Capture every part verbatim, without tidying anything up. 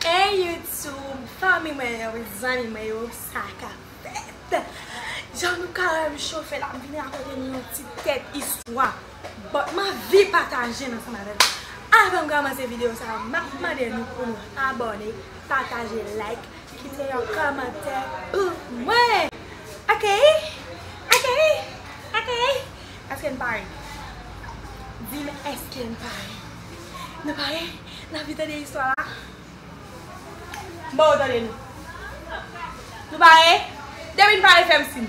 Hey YouTube, fanmi mwen yo, zanmi mwen yo, sa ka fèt? Jan nou ka wè m chofe la, m vin rakonte nou yon ti tèt istwa. But m anvi pataje l ansanm avè nou. Avan m kòmanse videyo sa a, m ap mande nou pou nou abòne, pataje, like, kite yon kòmantè pou mwen. Ok? Ok? Ok? Èske n pare? Di m, èske n pare? Nou pare? N anvi tande istwa la? Bon, tande nou. Nou pare? Depi n pare, fè m siy.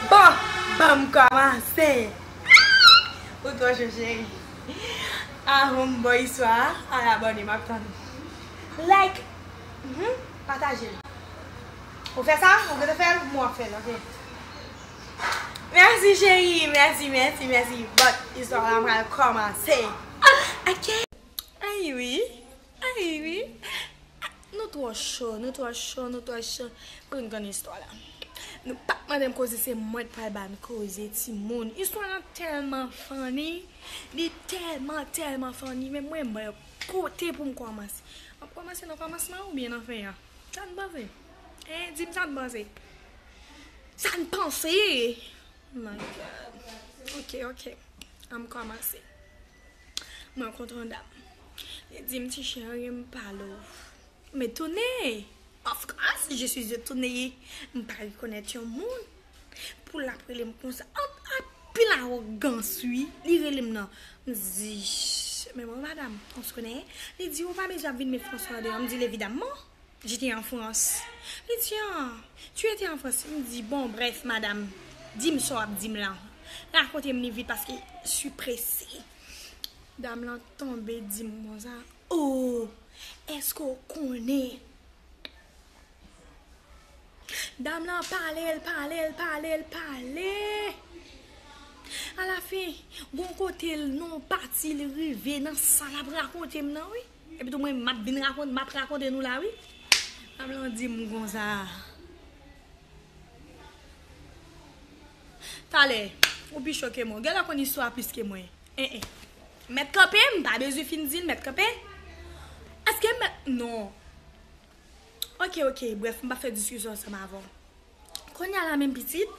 Bon, ban m kòmanse. Ou twò cho, cheri. Avan m ba w istwa a, al abòne, m ap tann ou. Like, mhm, pataje l. Ou fè sa? Ou gentan fè l? Mwen ap fè l, ok? Mèsi, cheri. Mèsi, mèsi, mèsi. But, istwa la pral kòmanse. Ok. Ay wi. Ay wi. Nou twò cho, nou twò cho, nou twò cho. Pou n konn istwa la. Nou pa t mande m koze, se mwen k pral ba n koze, timoun. Istwa la tèlman funny. Li tèlman, tèlman funny. Men mwen, mwen, kote pou m kòmanse? M ap kòmanse nan kòmansman oubyen nan fen an? Sa n panse? Hein, di m sa n panse. Sa n panse? Oh my God. Ok, ok. An m kòmanse. Mwen kontre yon dam. Li di m, ti cheri, m pale w. M etone. Of course, je suis étonnée. M pa rekonèt yon moun pou l ap rele m konsa. An, anpil awogans, wi. Li rele m nan. M di, men mwen, madam, on se connaît? Li di, ou pa bezwen ap vin met François deyò. M di l, évidemment. J'étais en France. Li di, ah, tu étais en France. M di, bon, bref, madam, di m sa w ap di m lan. Rakonte m li vit paske je suis pressée. Dam lan tonbe di m konsa, oh, èske w konnen? Dam lan pale, l pale, l pale, l pale. Alafen, gon kote l, nan yon pati, li rive nan sa l ap rakonte m nan, wi. Epi tou mwen, m ap vin rakonte, m ap rakonte nou la, wi. Dam lan di m konsa. Talè, ou pi cho ke mwen. Ou genlè konn istwa plis ke mwen. En, en. Mèt kanpe, m pa bezwen fin di l, mèt kanpe. Èske mèt, non. Ok, ok, bref, m pa fè diskisyon ansanm avè w. Kounye a la menm pitit,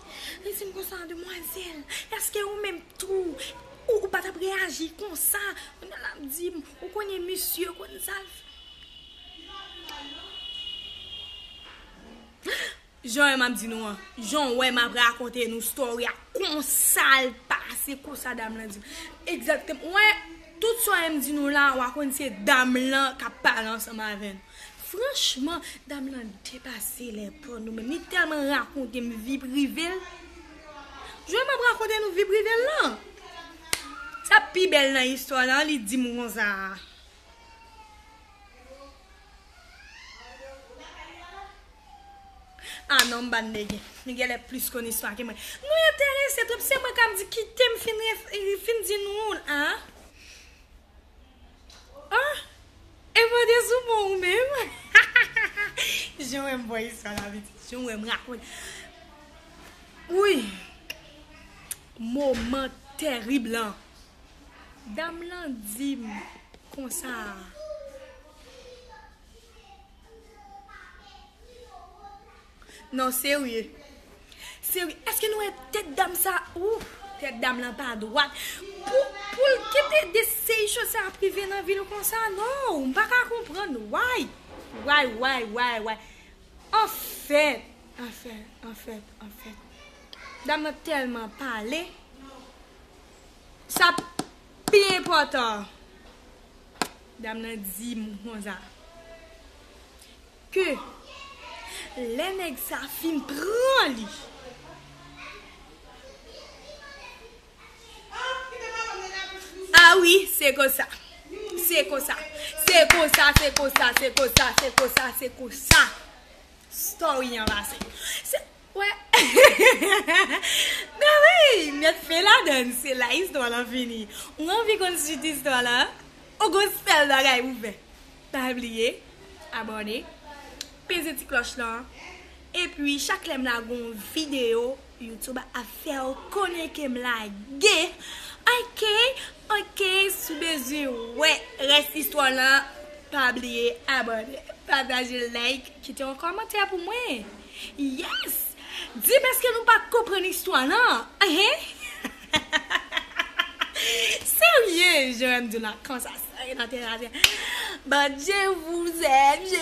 li di m konsa, demwazèl, èske ou menm tou, ou, ou pa t ap reyaji konsa? Kounye a la m di m, ou konnen misye konn sa l fè. Jan w wè m ap di nou an, jan w wè m ap rakonte nou story a, konsa l pase, konsa dam lan di m. Egzakteman, w wè, tout sa w wè m di nou la, w a konn se dam lan k ap pale ansanm avè n. Franchman, dam lan depase lèpò nou menm. Li tèlman rakonte m vi prive l. Jan m ap rakonte nou vi prive l lan. Sa pi bèl nan istwa lan, li di m konsa. Ah non, m pa n nège. Nou genlè plis konn istwa ke mwen. Nou enterese twòp, se mwen k ap di kite m fin, ref- fin di nou l, a. Ah, e mande sou bon ou menm. Jan w wè m ba w istwa la, pitit. Jan w wè m rakonte. Wi. Moman tèrib lan. Dam lan di m konsa. Non, serye. Serye. Èske nou wè tèt dam sa? Ou, tèt dam lan pa dwat. Pou, pou l kite de seri cho sa ap rive nan vi l konsa, non, m pa ka konprann. Why? Why, why, why, why? Anfèt, anfèt, anfèt, anfèt. Dam nan tèlman pale. Sa pi enpòtan. Dam nan di m konsa. Ke lè nèg sa fin pran li. Ah wi, se konsa. Se konsa. Se konsa, se konsa, se konsa, se konsa, se konsa. Story an pase. Se, wè. Men wi, mèt fè ladann, se la istwa lan fini. Ou anvi konn swit istwa la? Ou gon sèl bagay pou fè. Pa bliye abòne, peze ti klòch lan. Epi, chak lè m lage yon videyo, YouTube ap fè w konnen ke m lage. Ok, ok, si w bezwen wè rès istwa lan, Pa bliye abòne, pataje, like, kite yon kòmantè pou mwen. Yes! Di m èske nou pa konprann istwa nan? Hein? Serye, jan m di w la, konsa, serye nan tèt la. Bon, je vous aime, je